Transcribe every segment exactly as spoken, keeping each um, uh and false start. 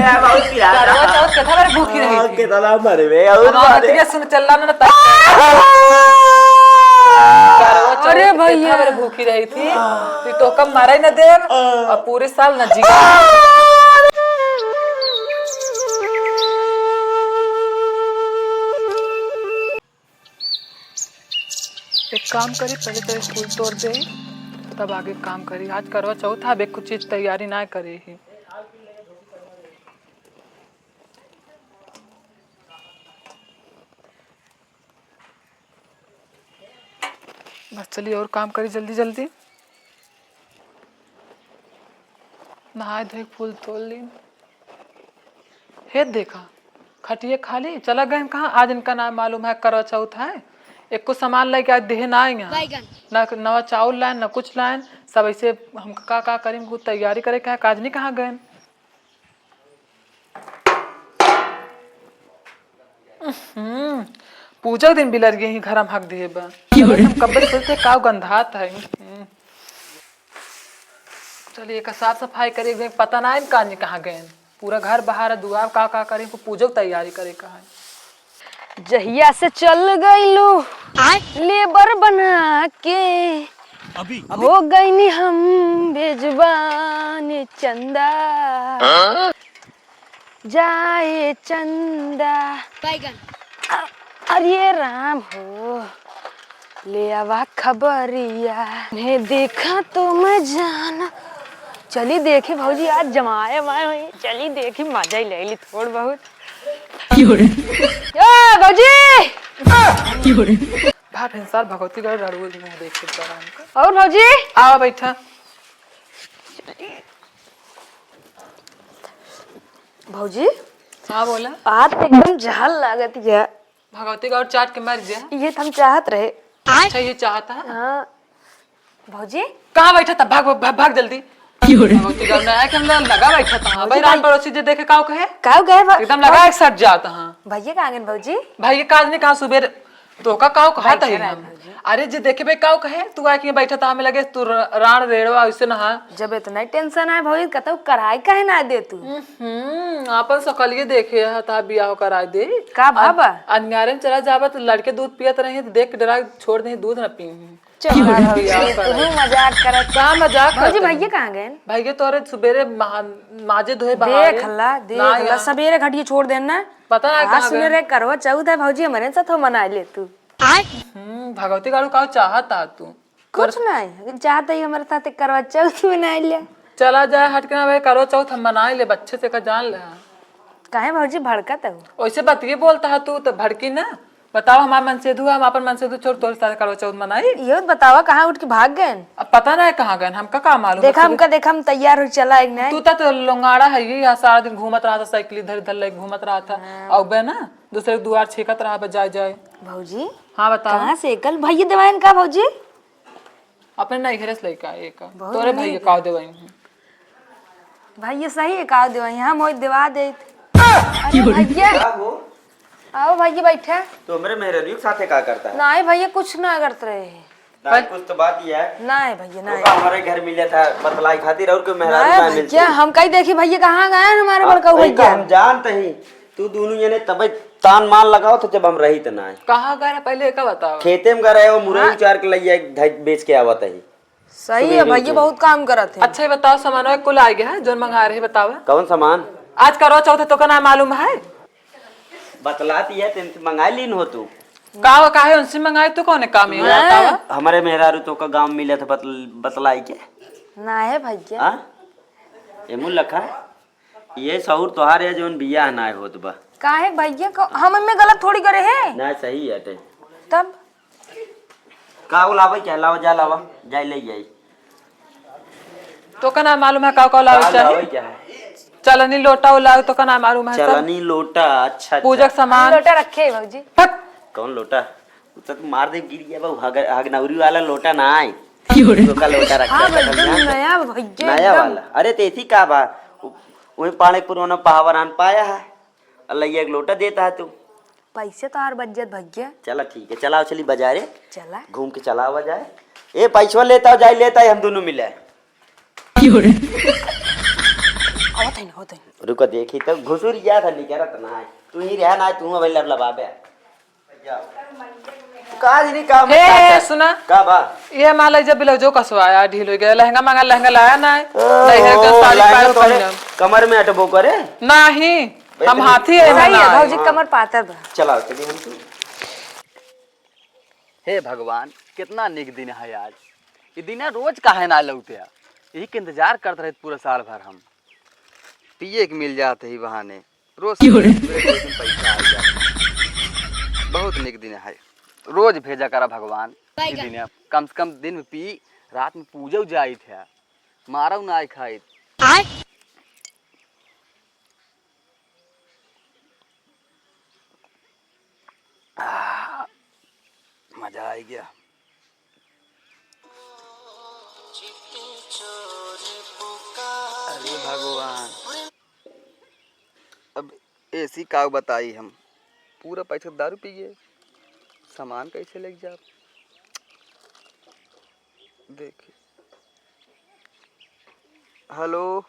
बहुत पिरात करवा चौथ केतना बार भूखी रही थी। केतना मरबे, और हमार मारे। बतिया सुन, चलला ना, ना, करवा चौथ अरे केतना भैया। बार भूखी रही थी, तू तो कम मारा ही ना देव, और पूरे साल ना जी। एक काम करी, पहले तो फूल तोड़ दे, तब आगे काम करी। आज करवा चौथ है, अब एक कुछ चीज तैयारी ना करे ही। बस चलिए, और काम करी जल्दी जल्दी। नहाए धोए फूल तोड़ ली। हे देखा, खटिया खाली, चला गए कहाँ? आज इनका ना मालूम है करवा चौथ है, एको सामान लेके आज देहे ना आई हैं। बैगन। ना नवा चाउर लाएन, ना कुछ लाएन, सब ऐसे हम का का करें, कुछ तैयारी करे के है, काज नहीं कहाँ गए। हम्म, पूजा के दिन बिलर गई घर हम हक दिए बा। हम कब्बे से सोचते का गंधात है। हम्म। चलिए, एका साफ सफाई करी, एक दिन पता ना है कानी कहाँ गए। पूरा घर बहार, दुआर का का करे, को पूजो के तैयारी करे का है। जहिया से चल गइलू आय? लेबर बना के, अभी, अभी। हो गइनी हम बेजुबान चंदा। हाँ? जाए चंदा। बैगन। अ-, अरे राम हो, ले आवा खबरिया। ने देखा तो मैं जाना। चली देखी भौजी, आज जमाए वाए हुई। चली देखी, मजा ही ले ली थोड़ बहुत। क्यों रे? ए, भौजी! क्यों रे? भाप हिंसार भगवती गढ़ रड़ुए मुँह देख के बड़ा हमका। और भौजी? आवा बैठा। भौजी, हाँ, बोला। आज तो एकदम जहर लागत है। भगवती का और चाट के मर जा। ये तो हम चाहत रहे। अच्छा, ये चाहता है? हाँ। भौजी? कहाँ बैठा था? भाग, भाग, भाग जल्दी। क्यों रे? भगवती का ना है कि हम लोग लगा बैठा था। हाँ, भौजी, भाई, रान भाई। पड़ोसी जे देखे काव कहे? काव कहे बा-, एकदम लगा भौजी। एक सट जाता हाँ। भैया कहाँ गए भौजी? भाई, ये काज नहीं कहाँ सुबेर तोका काव कहा बैठे तही रहे हम? भौजी। अरे जे देखे बे काव कहे, तू आके बैठा था, हमें लगे तू र-, राण रेड़वा ऐसे नहा। जब इतना ही tension है भौजी, कतौ कराई काहे ना दे तू? हम्म, आपन सकलिए देखे है, ता बियाह कराई दे। का अन-, भाबा? अनियारे में चला जाबा तो लड़के दूध पियत रहे, तो देख के डरा छोड़ दे, दूध ना पी। चुप रह भौजी, बियाह तू कराई। मजाक करत। का मजाक भौजी, करत भैया है? कहाँ गए? भैया तोरे सुबेरे महा-, माजे धोए बहारे। देख ला, देख ना ला, यहाँ। सबेरे घटिया छोड़ देना। पता ना आज कहाँ सुने गए। रे करवा चौथ है भौजी, हमरे साथ हो मना ले तू। हम्म, भगवती गाड़ू का चाहत आ तू? कुछ नहीं, चाहत ही हमारे साथ करवा चौथ मना ले। चला जाए हट के ना भाई, करवा चौथ हम मनाई ले, अच्छे से का जान ले। काहे भौजी भड़कत हो? वैसे बतिये बोलता है तू तो भड़की ना। बताओ हमार मनसेधु, हम अपन मनसेधु छोड़ तोरे साथ करवा चौथ मनाई? ये बतावा कहाँ उठ के भाग गए? अब पता नहीं कहाँ गए, हमका का मालूम। देखा हमका, देखा हम तैयार हो चला एक नहीं। तू तो, तो लोंगाड़ा है ये, यहाँ सारा दिन घूमत रहा था, साइकिल इधर उधर लेके घूमत रहा था। हाँ। और बे ना दूसरे के दुआर छेकत रहा बे, जाए जाए। भौजी, हाँ, बताओ। कहाँ से कल भैया देवायन का भौजी? अपने नैहरे से लइका आए का। बहुत तोरे नीक। भैया का देवाई हूँ। भैया सही है, का देवाई, हम वही देवा दे। अरे भैया। का हो? आओ भैया, बैठे। तो हमरे मेहरनियों के साथे का करता है? नहीं भैया, कुछ ना करत रहे हैं। ना, पर कुछ तो बात ही है। नहीं भैया, तो नहीं। का हमारे घर मिले था बतलाई खातिर, और कोई मेहरारू नहीं ना मिलती? भैया, हम कहीं देखी भैया, कहाँ गए हैं हमारे हाँ, बड़का वही का भैया? हम जानते ही, तू दोनों जने तबे तान मान लगाओ तो जब हम रही तो ना है। कहाँ गए रहे पहले का बताओ? खेते में गए रहे, वो मुरई हाँ। उचार के लइया धइ-, बेच के आवत ही। सही है सुबेरे भैया, उठे। बहुत काम करत है। अच्छा, ये बताओ, सामानवा कुल आ गया है, जौन मंगा रहे, बताओ। कौन सामान? आज करवा चौथ है, तो का ना मालूम है? बतलाती है, तेन से मंगा लीन हो तू। का, काहे उनसे मंगाए, तू कौन काम है, हाँ। बतावा? हमारे मेहरारू तो का गाँव मिले थे बतल-, बतलाई के। ना है भैया। हाँ? एमू लखा, ये सहूर तोहार है, जौन बियाह ना होत बा। काहे भैया, को-, हम इनमें गलत थोड़ी करे हैं। ना, सही है ते। तब? का उलावे क्या? लावा, जा लावा, जाई ले जाई। तो का ना मालूम है का, का लावे का चाहे? लावे क्या है? चलनी लोटा उलावे, तो का ना मालूम है सब? चलनी लोटा, अच्छा, अच्छा। पूजक सामान। लोटा रखे है भौजी। हट। कौन लोटा? उ तो तू मार दे, गिर गया बा, हग-, हगनौरी वाला लोटा ना आए। क्यों रे? तो का लोटा रखा हाँ, था एकदम भैया? नया भैया, नया एकदम। वाला। अरे, तो ऐसी का बा? उ-, वही पाड़े पुराना पहावर आन पाया है। अल्लाह, ये एक लोटा देता है तू। पैसे तो और बच जात भैया। चला ठीक है, चलाओ चली बाजारे। चला। घूम के चलावा जाए। ए पैसवा लेता हो, जाए लेता है, हम दोनों मिले। क्यों रे? अब तैन हो तैन। रुको, देखी तो घुसुर गया था, निकरत ना है। तू ही रह ना, तू भाई लबलबाबे। का जी, नहीं, का ए, मत ए, सुना। का बा? ये हमारा जब ब्लाउजो कसवाया, ढील हो गया, लहंगा मांगा, लहंगा लाया ना है। ओ, नहीं है, तो साड़ी लहंगा पायल तोरे पहनम। कमर में अटबो करे? नहीं, हम हाथी है, सही है, ना। भौजी, कमर पातर बा। चलाओ, चलिए हम तू। हे भगवान, कितना निक दिन है आज। ये दिन रोज काहे ना लौटे? यही के इंतजार करत रहे पूरा साल भर हम। पिए के मिल जात ही बहाने। रोज क्यों रे? सुबह सुबह पैसा आ जात। बहुत निक दिन है। रोज भेजा करा भगवान। ये दिन है। कम से कम दिन में पी, रात में पूजो जाइत है। मारव ना आए खाइत। आय? आह, मजा आ गया। अरे भगवान, अब ऐसी का बताई हम, पूरा पैसा दारू पी गए, सामान कैसे लेके जाब? देख, हेलो,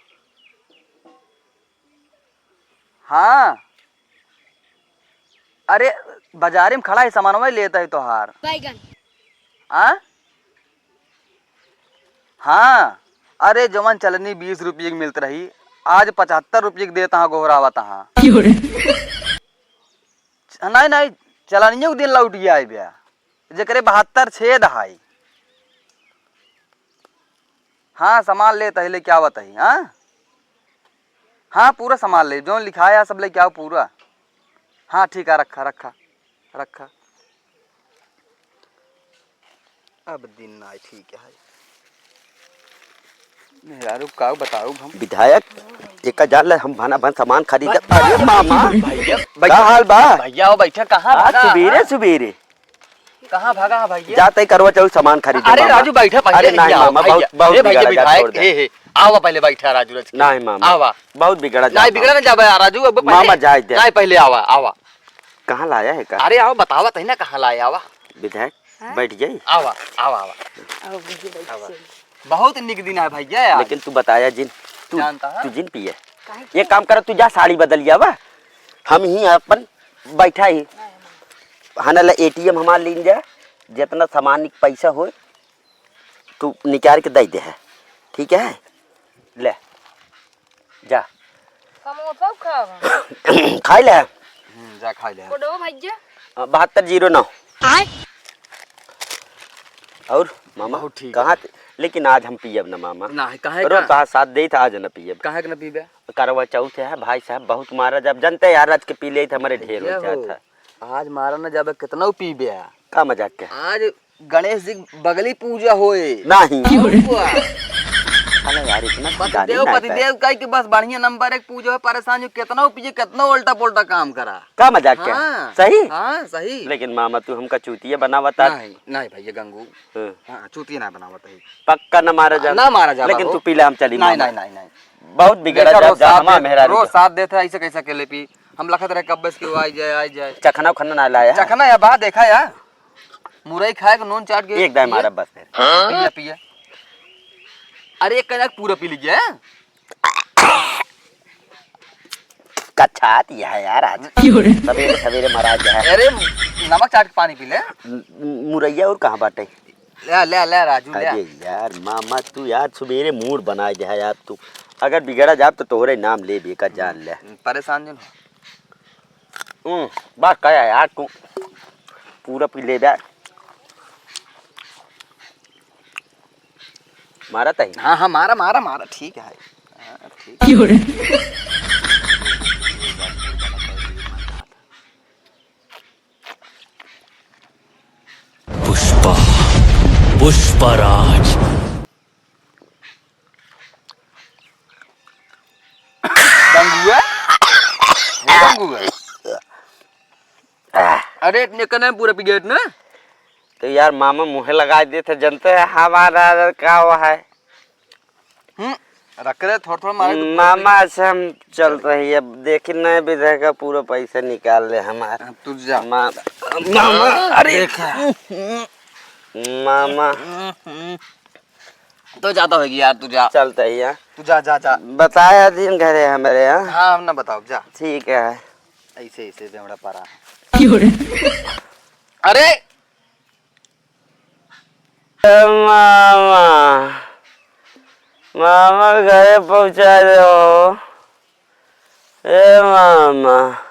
हाँ, अरे, बाजारे में खड़ा है, सामानवा लेता है तोहार। बैगन। हाँ? हाँ, अरे, जवन चलनी बीस रुपये की मिलत रही, आज पचहत्तर रुपये की देता हाँ, गोहरावत हाँ। क्यों रे? नहीं, नहीं, चलनियों के दिन लौट गया है बे। जेकरे बहत्तर छेद हाई। हाँ, सामान लेत ही, लेके आवत ही, हाँ? हाँ, पूरा सामान ले, जौन लिखाया सब लेके आओ पूरा। हाँ, ठीक है, रखा, रखा, रखा। अब दिन ना ठीक है। मेहरारू का बताऊ हम। विधायक, एका जान ले, हम भाना भान सामान खरीद। अरे मामा, भैया, का हाल बा? भैया, आओ बैठा, कहाँ आज भागा? सुबेरे, सुबेरे। कहाँ भागा है भैया? जाते ही करवा चौथ सामान खरीदे अरे मामा। राजू, बैठा पहले, अरे नहीं आओ, मामा, भैया। बहुत, बहुत ए भैया, बिगड़ा जा, विधायक, छोड़ दे। ए, ए, आवा पहले बैठा राजू, रच के। नहीं मामा, आवा। बहुत बिगड़ा जा, नहीं, छोड़ बिगड़ा दे। ना जाबे, आ राजू, अब पहले। मामा, जाए दे। नहीं, पहले आवा, आवा। कहाँ लाया है का? अरे आवा, बतावा तही ना कहाँ लाया, आवा। विधायक, हाँ? बैठ जाई। आवा, आवा, आवा। आओ, भैया, बैठ आवा। जाइए। बहुत निक दिन है भैया आज। लेकिन तू बताया जिन, तू, जानता है? तू जिन पिए। काहे के? एक काम कर, तू जा साड़ी बदल जावा, हम ही अपन बैठा ही। हना ला एटीएम हमार लीन जा, जितना सामान के पैसा होए, तू निकाल के दे दे है, ठीक है? ले, जा। समोसा खावा। खाई ले। हम्म, जा खाई ले। कोडो भैया। अ, बहत्तर जीरो नौ। आय। और मामा, बहुत ठीक कहाँ है। थे? लेकिन आज हम पियब ना मामा। ना, काहे रो का? कहाँ साथ देत, आज न पियब। काहे के न पीबे? करवा चौथ है भाई साहब, बहुत मारा जब जनते यार, रात के पी लेत हमारे ढेर हो भैया हो, जात है। आज मारा न जाबे, कितना पीबे? का मजाक के? आज गणेश जी के बगली पूजा होए। नहीं। और का? अरे यार, इतना पतिदेव, जानी ना पतिदेव कह के बस बढ़िया नंबर एक पूजा होए, परेशान जो कितना पिए, कितना उल्टा पुल्टा काम करा। का मजाक के? हाँ। सही? हाँ, सही। लेकिन मामा, तू हमका चूतिया बनावत आज। नहीं, नहीं भैया गंगू। हाँ। हाँ, चूतिया ना बनावत है। पक्का ना मारा जा। ना मारा जा लेकिन बाबू। तू पीला हम चली नहीं, मामा। नहीं, नहीं, नहीं। बहुत बिगड़ा जा, रोज जा, साथ हमार दे, मेहरारू रोज का। साथ देत है, ऐसे कैसे अकेले पी? हम लखत रहे कब्बे से कि वो आई जाए, आई जाए। चखना उखना ना लाया है? चखना या बा, देखा या। मुरई खाए के नून चाट के एक दाई पिए। मारा बस फिर। पिया, पिया। अरे, एक कनक पूरा पी लीजिए। कच्छात यह है यार आज। क्यों रे? सवेरे, सवेरे मरा गया है। अरे, नमक चाट के पानी पी ले। म-, म-, मुरैया और कहाँ बाटे? ले, ले, ले, राजू, ले। अरे यार, मामा, तू यार, सवेरे मूड बना गया है यार तू। अगर बिगड़ा जाब, तो तोहरे नाम ले, बेका जान ले। परेशान जिन हो। हम्म, बस कहा यार तू, पूरा पी ले बे। मारा तही। हाँ, हाँ, मारा, मारा, मारा, ठीक है। हाँ, ठीक। क्यों रे? पुष्पा, पुष्पराज। गंगुआ? हे गंगुआ? अरे, इतने कने पूरा पिगेट ना? तो यार, मामा मुँहे लगाइ देत है, जनते है हमारा का हुआ है। हम्म, रख रहे, थोड़ा, थोड़ा मारे तो पूरा मामा से हम चल रही है, अब देखी नए विधे का पूरा पैसा निकाल ले हमारा। हाँ, तू जा। मा-, मामा, अरे। देखा। मामा। हम्म, हम्म। तो ज्यादा होगी यार, तू जा। चलता ही है। तू जा, जा, जा। बताया दिन घरे हमरे यहाँ। हाँ, हम ना बताओ, जा। ठीक है। ऐसे, ऐसे बेवड़ा पारा। अरे! ए मामा, मामा घरे पहुँचा दो। ए मामा।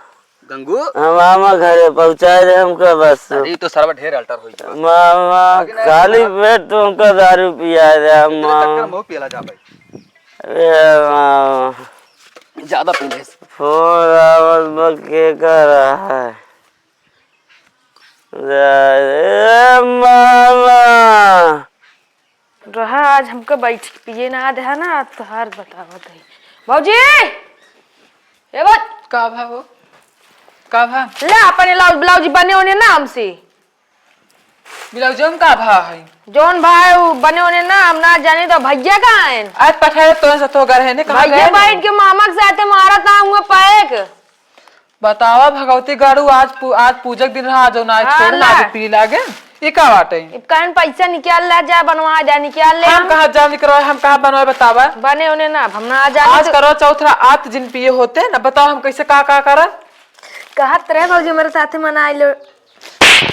गंगू? हाँ, मामा घरे पहुँचा दे हमका बस। अरे, ई तो सरवा ढेर अल्टर होई बा। मामा, आगे ना खाली यार। पेट तो हमका दारू पिया दे, तेरे मामा। चक्कर में पियला जा भाई। ए मामा। ज्यादा पी ले। फोन आवत बा, के कर रहा है? ए मामा। रहा, आज हमका बैठ के पिए ना देहा ना, आज तोहार बतावत है। भौजी! ए भौज-, का भा हो? का भा? ले, अपने लाउज ब्लाउज बने होने ना हमसे। ब्लाउजो में का भा है? जौन भा है, उ बने होने ना, हम ना जाने तो भैया कहाँ हैं? आज पठाए तो से तो घर है ने, कहाँ भैया गए बैठ ने? के मामा के साथे मारा था, हुआ पैक। बतावा भगवती गाड़ू, आज पू-, आज पूजा के दिन रहा, जो ना हाँ, छोड़ ना, ला। आज पी लागे। ई का बाटे? इब कहन पैसा निकाल ला, जा बनवा जा, निकाल ले हम हम। कहाँ जा निकरवाए, हम कहाँ बनवाए बतावा? बने होने ना, अब हम ना जाने आज तो करवा चौथ रहा, आज जिन पिए होते ना, बताओ हम कैसे का, का करा? कहत रहे भौजी, मेरे साथे मना लो।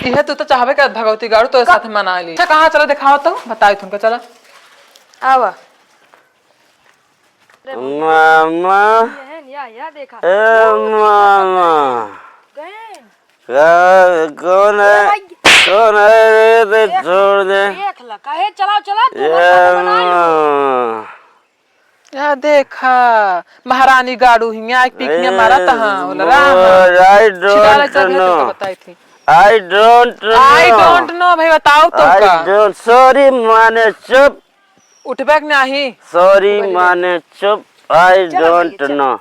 इहे तू तो चाहबे कर भगवती गाड़ू, तोरे का- साथे मना ली। अच्छा, कहाँ चला दिखावा तो? बताई तुमको, चला। आवा। मामा। ये है, या, या देखा। ए मामा। गए। का, कौन है? ए भाई। कौन है रे? दे, देख, छोड़ दे। देख ला, काहे चलाओ, चला, तू ए बस बना लो। मामा। या देखा, महारानी गाड़ू हियाँ आई पीक में ए, मारा तहाँ, बोला, राम। I don't know। छिड़ा ले, चल, तुमको बताई थी। I don't know। I don't know, भाई, बताओ तो I का? Don't, sorry, माने चुप। उठबे के नाही। Sorry, माने चुप, I don't know।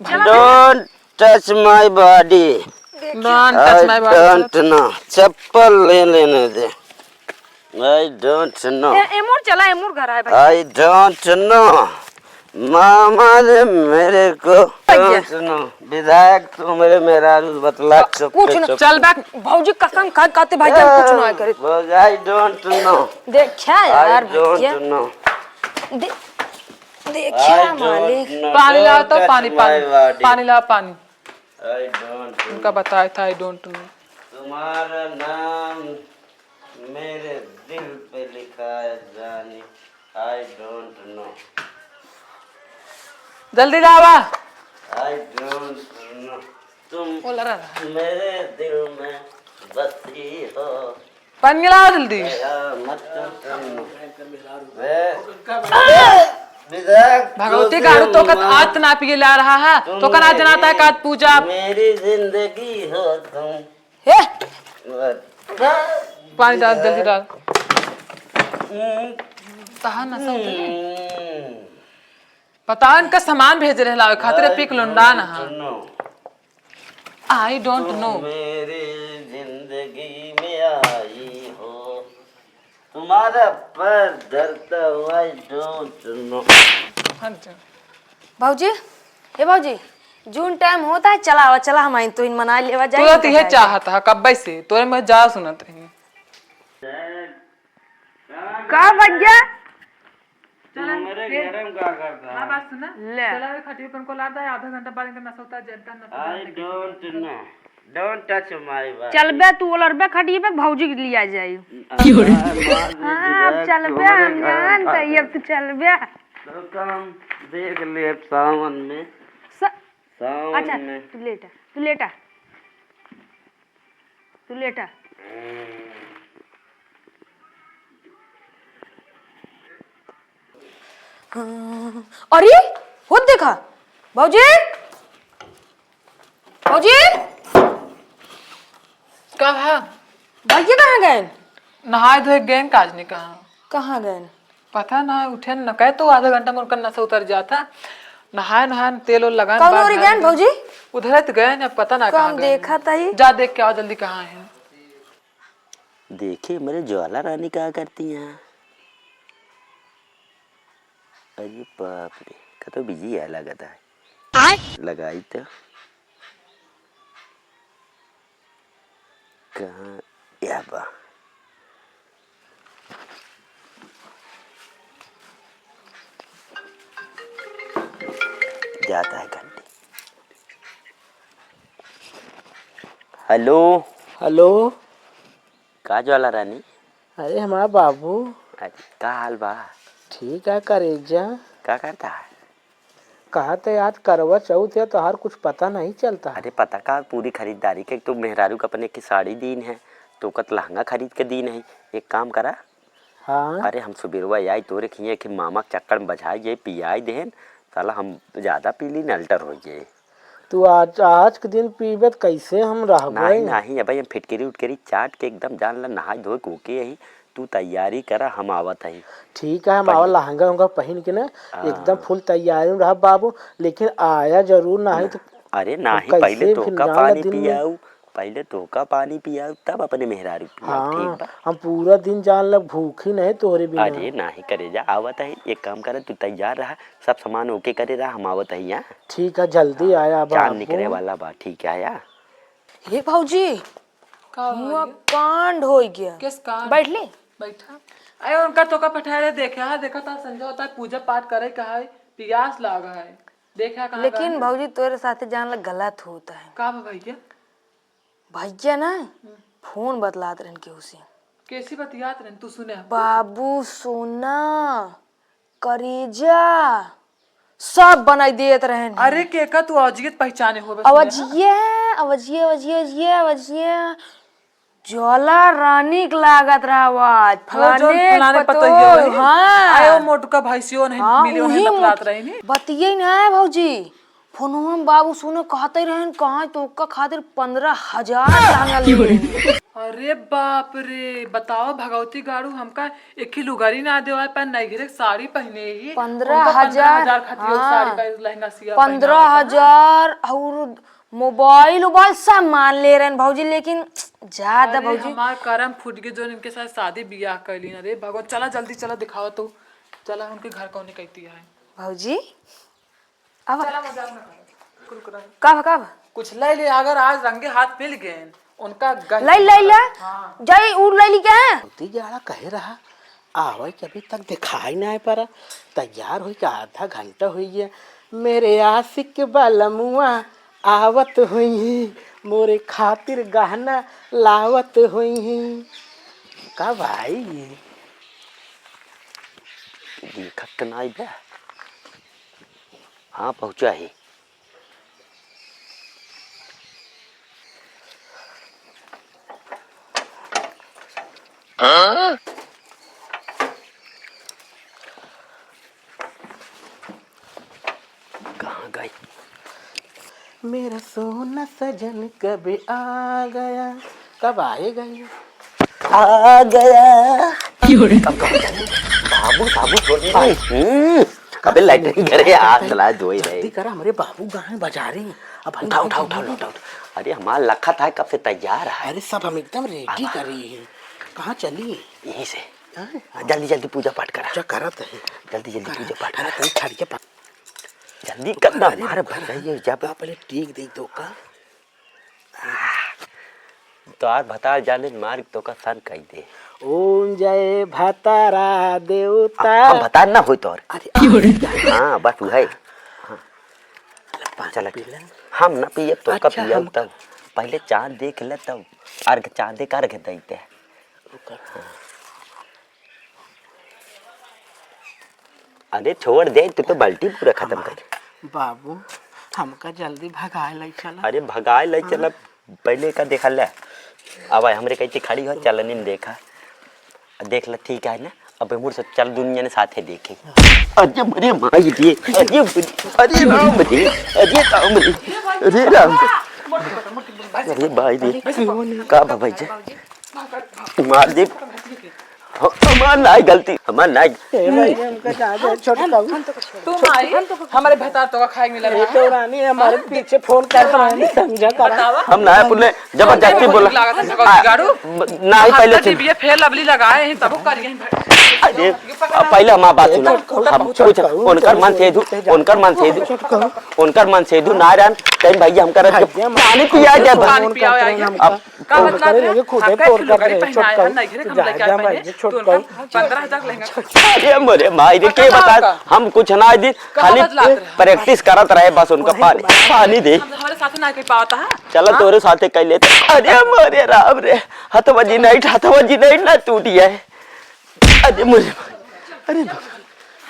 Don't touch my body। Don't touch my body। I don't know। चप्पल ले लेने दे। I don't know। ए, एमोर चला, एमोर घर आए भाई। I don't know। मामा ने मेरे को भैया। Don't know। विधायक, तू मेरे मेहरारू बतला, चुप कुछ न, चुप। चल बैक, भौजी कसम खा, कहते भाई जान कुछ ना करे। भौजी, I don't know। देखा यार, I don't know। दे-, देखा I don't मालिक। Know। पानी लाओ तो, पानी, पानी। पानी लाओ, पानी। I don't know। उनका बताया था, I don't know। तुम्हारा नाम मेरे दिल पे लिखा है जानी, I don't know। जल्दी लावा। I don't know। तुम बोल रहा था। मेरे दिल में बसी हो। पानी लावा जल्दी। गया मत तुम। वे, विधायक भगवती तुझे गाड़ू तो कत माँ आज ना पिए ला रहा है, तो कना जनाता है कात पूजा। मेरी जिंदगी हो तुम। हे! पानी डाल, जल्दी डाल। तहा नशा उतरे। पता इनका सामान भेज रहे लावे खातिर, पी के लौंडा ना। I don't know। मेरी जिंदगी में आई हो, तुम्हारा पैर धरता हूँ, I don't know। हट जा। भौजी, ए भौजी, जून टाइम होता है, चला आवा, चला हम आइन तो इन मना लेवा जाए, तुरंत इहे चाहत है कब्बे से, तोरे में जा सुनत रही। का भैया? चला, मेरे घर में का करता है? बात सुना। ले। चला, खटिया पर को लादा है, आधा घंटा बाद इनका नसौता जनता न। I don't know। Don't touch my body। चलबे तू ओलरबे खटिए पे, भौजी के लिया जाई। हाँ, अब चलबे हम जान त, अब तू चलबे। तो काम देख ले सावन में। स-, सावन अच्छा, में। तू लेटा, तू लेटा, तू लेटा। अरे, होत देखा, भौजी, भौजी। का भा? भैया कहाँ गए? नहाए धोए गए, काज नहीं कहाँ। कहाँ गए? पता ना, उठे न कहे तो आधा घंटा में उनका नशा उतर जाता। नहाए नहाए तेल उल लगा कौन बाहर ओरी गए भौजी? उधर तो गए न, पता ना कहाँ गए। देखा तही। जा देख के आओ जल्दी, कहाँ है। देखी हमरे ज्वाला रानी का करती हैं। अरे बाप रे, कतो बिजी है लागत है। आय। लगाई तो। कहाँ या बा? जाता है घंटी। हेलो। हेलो। का ज्वाला रानी? अरे हमार बाबू। अरे का हाल बा? ठीक है करेजा। का करता है? कहा तो याद करवा चौथ है, तोहार कुछ पता नहीं चलता है। अरे पता का, पूरी खरीदारी के, तू मेहरारू का अपने की साड़ी दीन है, तो कत लहंगा खरीद के दीन है। एक काम करा। हाँ। अरे हम सुबेरवा आई तोरे खिए कि मामा के चक्कर में बजाई जे पियाई देहन, साला हम ज्यादा पी ली न अल्टर हो जाए। तू आज, आज के दिन पीबे त कैसे हम रहबे? नहीं, नहीं, अब हम फिटकरी उटकरी चाट के एकदम जान ला नहाई धोए के ओके यही। तू तैयारी करा, हम आवत हई। ठीक है, हम पहले आवा लहंगा उहंगा पहन के ना, हाँ। एकदम फुल तैयारी में रहब बाबू, लेकिन आया जरूर, नहीं तो अरे नहीं, कैसे पहले फिर तोका जान ला पानी दिन में? पियाऊ, पहले तोका पानी पियाऊ, तब अपने मेहरारू पियाऊ, हाँ, ठीक बा? हम पूरा दिन जान ला भूखी नहीं तोहरे बिना। अरे नहीं करेजा, आवत है, एक काम कर, तू तैयार रहा, सब सामान ओके करे रहा, हम आवत है यहाँ। ठीक है, जल्दी हाँ, आया चांद बाबू। निकले वाला बा, ठीक है आया। हे भौजी, का हुआ भैया? कांड हो गया। किस कांड? बैठ ले। बैठा। अरे उनका तो का पठाए रहे, देखा है, देखा था संजय होता है, पूजा पाठ करे का है, पियास लागा है, देखा कहाँ लेकिन गए? भौजी तोरे साथे जान ला गलत होता है। का बा भैया? भैया ना हम्म। फोन बतलात रहन केहू से। कैसी बतियात रहन तू सुने? बाबू सोना, करेजा, सब बनाई देत रहन। अरे केका तू अवजियत पहचाने होबे सुने, हाँ? अवजिया, अवजिया, अवजिया, अवजिया, अवजिया। ज्वाला रानी के लागत रहा आवाज, ओ, जौन फलाने फलाने पतोहियो पतोह, है। हाँ। आयो मोटका भैंसियो नहीं हाँ, मिलियो उही नहीं बतलात मोट-, रही नी। बतिये ना है भौजी। फोनवा में बाबू सुने कहते रहन, कहाँ तो ओका खातिर पन्द्रह हजार लहंगा ले। अरे बाप रे, बताओ भगवती गाड़ू, हमका एक ही लुगारी ना देवा, पर नैहरे के साड़ी पहने ही, पन्द्रह हजार, उनका पन्द्रह हजार खातिर हाँ। साड़ी का लहंगा सिया पहना होता है। पन्द्रह हजार और मोबाइल उबाइल सब मान ले रहन भौजी, लेकिन ज्यादा अरे भौजी। हमार करम फूट गए, जो इनके साथ शादी बियाह कैली ना रे भगवान। चला जल्दी, चला दिखाओ तू, चला उनके घर कौन कहती है भौजी। अब चला, मजाक ना करो। कुरकुरा। कब, कब? कुछ ले ले, अगर आज रंगे हाथ मिल गए उनका गंज ले, ले, ले। हाँ। जाई, उ ले ली क्या है? उतनी जाड़ा कहे रहा, आवे के अभी तक दिखाई ना पड़ा। तैयार होई के आधा घंटा होई गया। मेरे आशिक बलमुआ आवत होई, मोरे खातिर गहना लावत होई। का भाई, देखत तो नाई बा। हाँ, पहुँचा ही। हाँ? कहाँ गई? मेरा सोना सजन कब आ गया, कब आएगा ये? आ गया। क्यों रे? कब, कब, बाबू, बाबू, छोड़ दे। हम्म, अबे लेटरिन करे, हाथ चला धोई रहे। जल्दी करा, हमरे बाबू गाँव बाजारे। अब हम उठा, उठा, उठा, उठा, उठा। अरे, हमार लखत है, कब से तैयार है। अरे, सब हम एकदम रेडी अब कर रही है। कहाँ चली? यहीं से। हाँ? हाँ, जल्दी, जल्दी पूजा पाठ करा। क्या करत है? जल्दी, जल्दी करा। पूजा पाठ अरे, करा। कहीं छड़ के पा- जल्दी कर ना, अरे, मार भर रही है जब। पहले टीक देख दो का। तोहार भतार जाने मार तो का सन कह दे। ओम जय भतारा देवता। हम भतार ना होई तोर। अरे, हाँ, बस वही। हाँ। पानी चला, पी ले। हम ना पिए, तो का अच्छा, पियाऊ हम तब। पहले चाँद देख ले तब। अर्घ, चाँदे का अर्घ देते। ओकर। अरे छोड़ दे, तू तो बाल्टी पूरा खत्म कर। बाबू, हमका जल्दी भगाए ले चला। अरे भगाए ले चला, हाँ। पहले का देखा ले। अब आए हमरे कहते खड़ी हो, चलनी में देखा। देख ले, ठीक है ना? अब मुड़ से चल, दुनिया ने साथे देखे। अरे मरे माई रे, अरे मरे, अरे राम रे, अरे राम रे, अरे राम। अरे भाई रे, का बा भाई जी? मार दे। ह-, हमार नाई गलती, हमार नाई। ए भाई, हमका जान दे, छोड़ दो। तू माई, हमारे भतार तो का खाए मिला ये रहा है। तो रानी हमारे पीछे फोन कर रहा है, समझा कर। बतावा। हम ना पुले जबरदस्ती बोला। लागत है, आ, गाड़ू। ब-, नाई पहले हाथ चल। टीवीए फेर लवली लगाए हैं, तब कर गए हैं। अरे, अब पहले हमार बात सुनो। हम कुछ उनकर मन से दू, उनकर मन से दू, उनकर मन से दू नारायण, कहीं भैया हमका रख के पानी पिया दे। पानी पिया दे। अब का बतलात रहे? लगे खुदे हमका तोर कर रहे, छोटका। हम नहीं घरे, हम लेके आए पहले। तो उनका पंद्रह हजार लहंगा। अरे मोरे माई रे, के बता? हम कुछ ना दी, खाली practice करत रहे बस। उनका पानी, पानी दे। हम हमारे साथ ना कर पावता है। चला तोरे साथे कर लेते। अरे मोरे राम रे, हथवा जी नहीं, हथवा जी नहीं ना टूटी है। अरे मोरे, अरे बाप।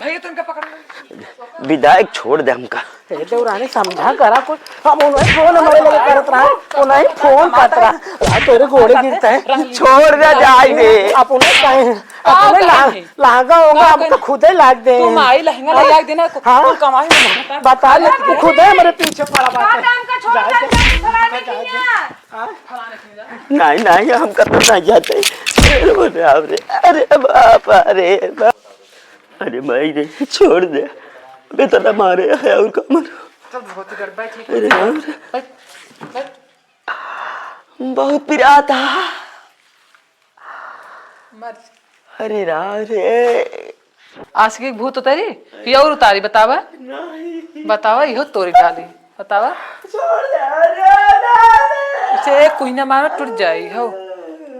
भैया, तुमका पकड़ लो। विधायक छोड़ दे हमका। ए, देवरानी समझा करा कुछ। हम उन्हें फोन हमारे लगे करत रहा, उन्हें फोन करत रहा। आ, तोरे गोड़े गिरता है। छोड़ दे, जाए दे। अपने कहीं, अपने ला-, लागा होगा, हम तो खुदे लाग दे। तू माई लहंगा ले आके देना, हाँ? तू कमाई में बता ले, तू खुदे हमारे पीछे पड़ा बात है। का काम का छोड़ दे, फलाने की यहाँ। नहीं, नहीं, हम कतौ नहीं जाते। अरे बाप रे, अरे बाप, अरे बाप। अरे माई रे, छोड़ दे। अब इतना मारे है और का मारो? चल, बहुत ही गड़बड़ है, ठीक है। अरे बाप रे। बैठ, बैठ। बहुत पिरात है। मर जा। अरे राम रे। आशिकी के भूत उतारी कि और उतारी, बतावा? नहीं। बतावा, इहो तोरी डाली, बतावा। छोड़ दे, अरे, अरे, अरे। इसे एक कुहिना मारो, टूट जाई हो।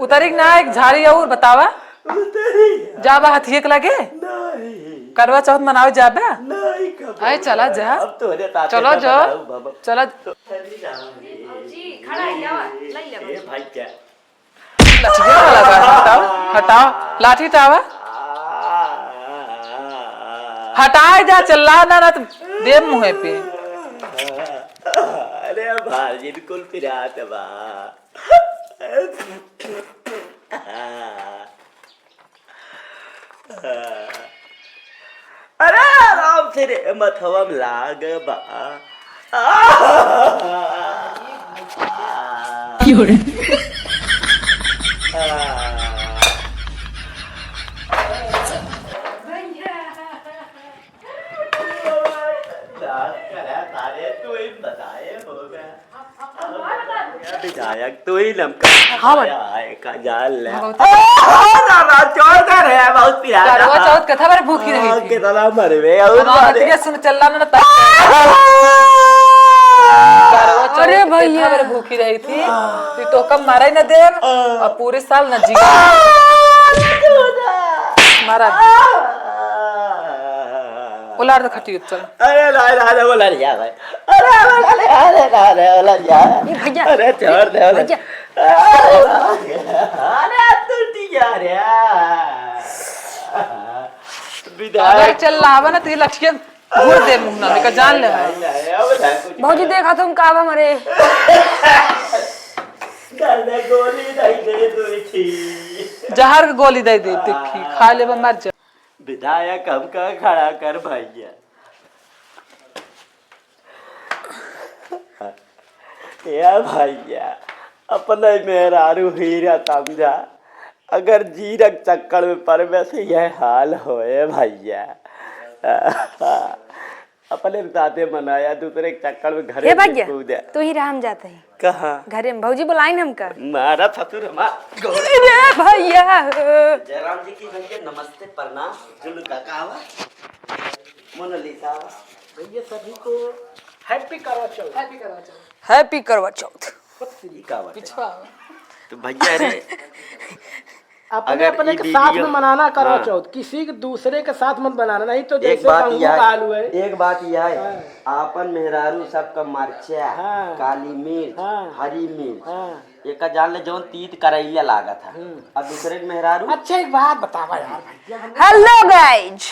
उतारी कि ना, एक झाड़ी और, बतावा। उतारी। जाबा हथिये के लगे? नहीं। करवा चौथ मनावे जाबा? नहीं, कब? आए, चला जा। अब तोरे साथे चलो ना जाओ। बनाऊ, बाबा। चला। अरे राम रे। जी, खड़ा ही आवा, लई लेवा। ए भाई, क्या? लठिया वाला बा, हटाओ, हटाओ, लाठी हटावा। हटाए जा, चिल्ला ना, ना तो देब मुँहे पे। अरे भाई, बिल्कुल पिरात बा। अरे आराम से रे, मथवा में लाग बा। क्यों रे? तारे तू ही बताए होगा। विधायक, तू ही लमका। हाँ, बन। आए का जाल ले। हाँ, बहुत। आ, आ, ना, ना, छोड़ दे रे, बहुत पिरात। करवा चौथ कथा बार भूखी रही थी। कितना मरवे, और हमार मारे। बतिया सुन, चल रहा ना, ता-, करवा चौथ अरे कथा भैया। बार भूखी रही थी। तू तो कम मारा ही ना देव, और पूरे साल ना जी। मारा। उलार दे खटियो, चल। अरे, ला, ला, ला, बोला लिया भाई। अरे, अरे, अरे, अरे, अरे, अरे, अरे, जा। ए, भैया। अरे, छोड़ दे, अरे। भैया। अरे, तू ठीक है रे। विधायक। अगर चल लावा ना, तो ये लठिया घूर दे मुंह ना, लेकर जान ले। नहीं, नहीं, नहीं, अब नहीं, कुछ भौजी, नहीं। देखा तुम का बा मरे। दर्द गोली नहीं दे दो थी। जहर के गोली दे दे, देखी, खा लेबा, मर जा। विधायक, हमका खड़ा कर भैया। ए भैया, अपने मेहरारू हीरा समझा, अगर जीरक चक्कर में परबे से यह हाल होए भैया। अपने साथे मनाया, दूसरे के चक्कर में घरे हे में भैया, कूदे। तू ही रहा, हम जाते हैं। कहाँ? घरे में भौजी बुलाइन हमका। मारा ससुर हमार। अरे भैया। जयराम जी की भैया नमस्ते, प्रणाम। जुल्लू काका आवा, मोनालिसा आवा। भैया सभी को happy करवा चौथ। Happy करवा चौथ। Happy करवा चौथ। ई का बात है? पिछवा। तो भैया रे, अपने, अगर अपने ई के साथ video में मनाना करवा हाँ। चौथ, किसी के दूसरे के साथ मत बनाना, नहीं तो एक जैसे बात गंगू यह है, कालू है। एक बात यह है, हाँ। आपन मेहरारू सबका मरचा, हाँ। काली मिर्च, हाँ। हरी मिर्च, हाँ। एका जान ले जौन तीत करैला लागत है। हम्म। और दूसरे के मेहरारू अच्छा, एक बात बतावा यार भैया, हम Hello guys,